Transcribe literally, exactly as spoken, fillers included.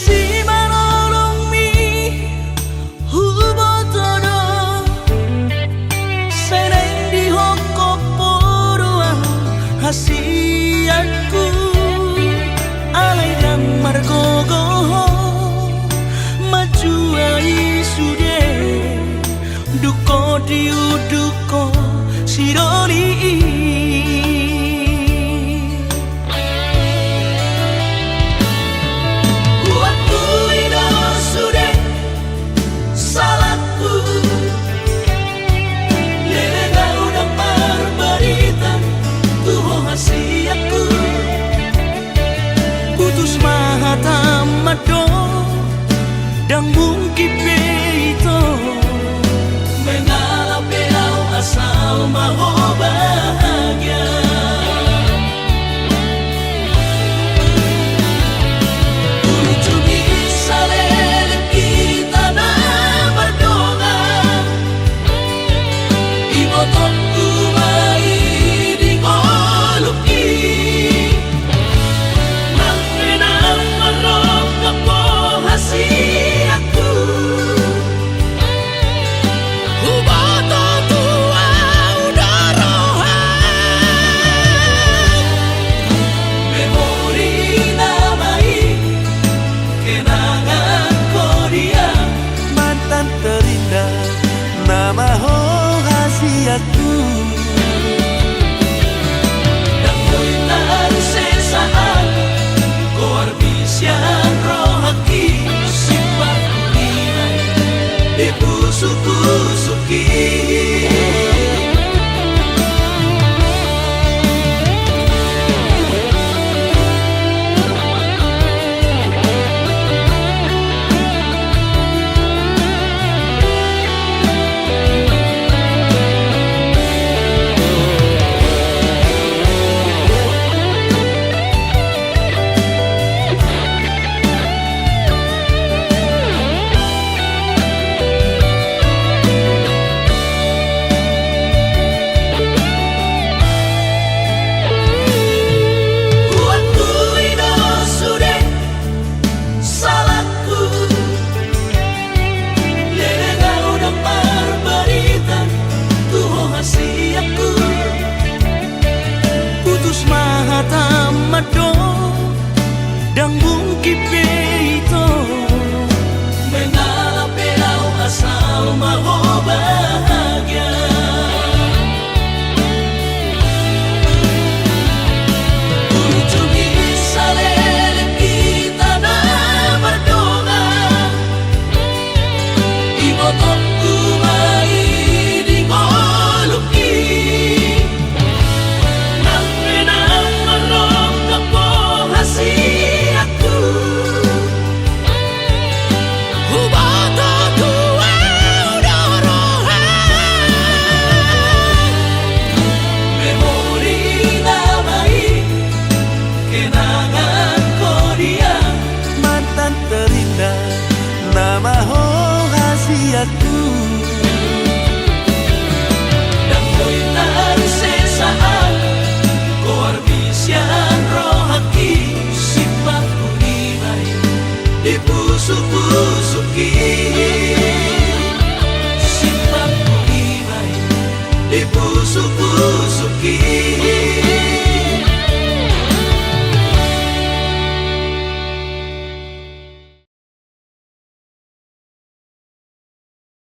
Simalolongmi huboto do, sai naeng dihophop Ho do hasianku. Alai ndang margogo ho manjua i sude, dung ho diunduk ho sidoli i. Huakui do sude salangku, leleng ahu ndang marbarita tu ho hasianku. Putus ma hata mandok, ndang mungkin be ito mangalap be ahu, asal ma ho bahagia. Ujung ni saleleng hita na mardongan, ibotongku ma i di ngolungki. Nang pe na marrongkap ho hasianku, huboto tu ahu do roham. Memori nama i, kenangan ho dia, mantan terindah nama ho hasianku. Ndang boi tarsesaan, ho arbi sian rohangki, simpanku i ma i di pusukpusukki. Huakui do sude salangku, leleng ahu ndang marbarita tu ho hasianku. Putus ma hata mandok, ndang mungkin be ito mangalap be ahu, asal ma ho bahagia. Ujung ni saleleng hita na mardongan, ibotongku ma i di ngolungki. Nang pe na marrongkap ho hasianku, huboto tu ahu do roham. Memori nama i, kenangan ho dia, mantan terindah nama ho hasianku. Ndang boi tarsesaan, ho arbi sian rohangki, simpanku i ma i di pusukpusukki.